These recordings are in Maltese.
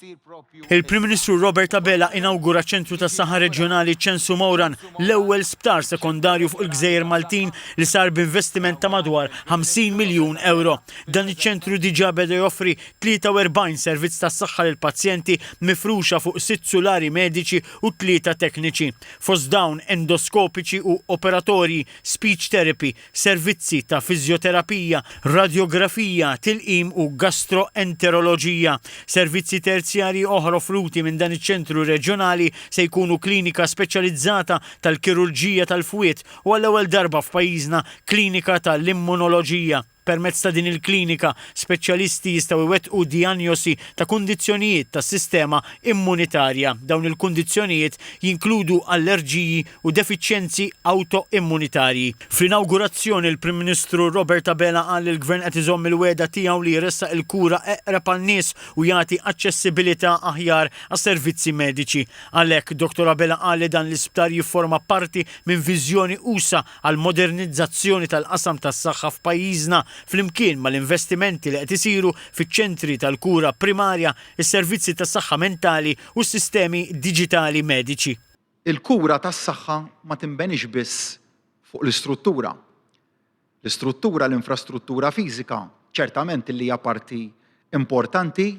Il-Prim Ministru Robert Abela inawgura ċ-Ċentru tas-Saħħa Reġjonali Ċensu Mowran, l-ewwel sptar sekondarju fuq il-gżejjer Maltin li sar b'investiment ta' madwar 50 miljun ewro. Dan iċ-ċentru diġà beda joffri 43 servizz tas-saħħa lill-pazjenti mifruxa fuq sitt sulari mediċi u tlieta tekniċi. Fost dawn endoskopiċi u operatorji, speech therapy, servizzi ta' fiżjoterapija, radjografija, tilqim u gastroenteroloġija. Servizzi terzjarji oħra offruti minn dan iċ-ċentru reġjonali se jkunu klinika speċjalizzata tal-kirurġija tal-fwied u għall-ewwel darba f'pajjiżna klinika tal-immunoloġija. Permezz ta' din il-klinika, speċjalisti jistgħu jwettqu dijanjosi ta' kundizzjonijiet tas-sistema immunitarja. Dawn il-kundizzjonijiet jinkludu allerġiji u defiċjenzi awtoimmunitarji. Fl-inawgurazzjoni, il-Prim Ministru Robert Abela qal li l-Gvern qed iżomm il-wegħda tiegħu li jressaq il-kura eqreb għan-nies u jagħti aċċessibilità aħjar għas-servizzi mediċi. Għalhekk, Dottor Abela qal li dan l-isptar jifforma parti minn viżjoni usa' għall-modernizzazzjoni tal-qasam tas-saħħa f'pajjiżna flimkien mal-investimenti li qed isiru fiċ-ċentri tal-kura primarja, is-servizzi tas-saħħa mentali u s-sistemi diġitali mediċi. Il-kura tas-saħħa ma tinbenix biss fuq l-istruttura. L-istruttura, l-infrastruttura fiżika, ċertament li hija parti importanti,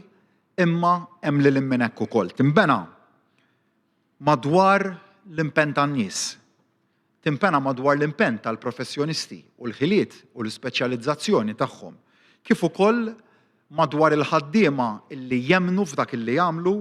imma hemm lil hinn minn hekk ukoll. Tinbena madwar l-impenn tan-nies. Tinbena madwar l-impenn tal-professjonisti u l-ħiliet u l-ispeċjalizzazzjoni tagħhom, kif ukoll madwar il-ħaddiema li jemmnu f'dak li jagħmlu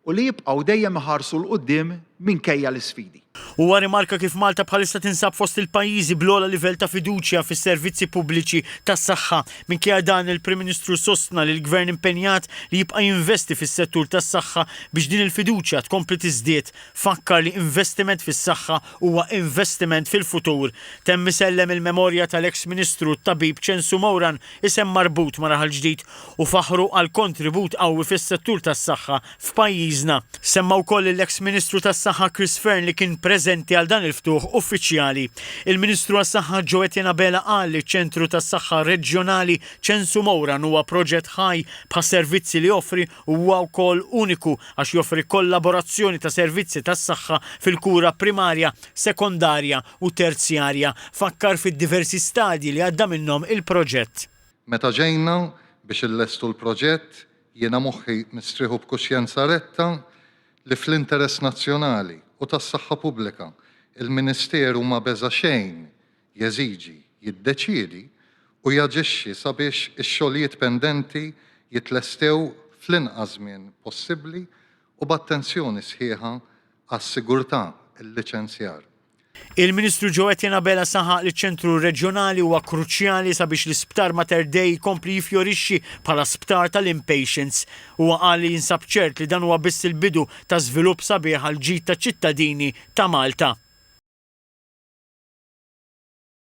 u li jibqgħu dejjem iħarsu 'l quddiem minkejja l-isfidi. Huwa rrimarka kif Malta bħalissa tinsab fost il-pajjiżi bl-ogħla livell ta' fiduċja fis-servizzi pubbliċi tas-saħħa. Minkejja dan, il-Prim Ministru sostna li l-Gvern impenjat li jibqa' jinvesti fis-settur tas-saħħa biex din il-fiduċja tkompli tiżdied. Fakkar li investiment fis-saħħa huwa investiment fil-futur. Temm isellem il-memorja tal-eks Ministru t-Tabib Ċensu Moran, isem marbut ma' Raħal Ġdid, u faħħru għall-kontribut qawwi fis-settur tas-saħħa f'pajjiżna. Semma wkoll lill-eks Ministru tas-Saħħa Chris Fearne li kien preżenti għal dan il-ftuħ uffiċjali. Il-Ministru għas-Saħħa Joe Etienne Abela qal li ċ-Ċentru tas-Saħħa Reġjonali Ċensu Moran huwa proġett ħaj bħas-servizzi li joffri u huwa wkoll uniku għax joffri kollaborazzjoni ta' servizzi tas-saħħa fil-kura primarja, sekondarja u terzjarja. Fakkar fid-diversi stadji li għadda minnhom il-proġett. Meta ġejna biex illestu l-proġett, jiena moħħi mistrieħ u b'kuxjenza retta li fl-interess nazzjonali u tas-saħħa pubblika, il-Ministeru ma beża' xejn jeżiġi, jiddeċiedi u jaġixxi sabiex ix-xogħlijiet pendenti jitlestew fl-inqas żmien possibbli u b'attenzjoni sħiħa għas-sigurtà, il-liċenzjar. Il-Ministru Joe Etienne Abela saħaq li ċ-ċentru reġjonali huwa kruċjali sabiex l-Isptar Mater Dei jkompli jifjorixxi bħala sptar tal-inpatients. Huwa qal li jinsab ċert li dan huwa biss il-bidu ta' żvilupp sabiħ għall-ġid taċ-ċittadini ta' Malta.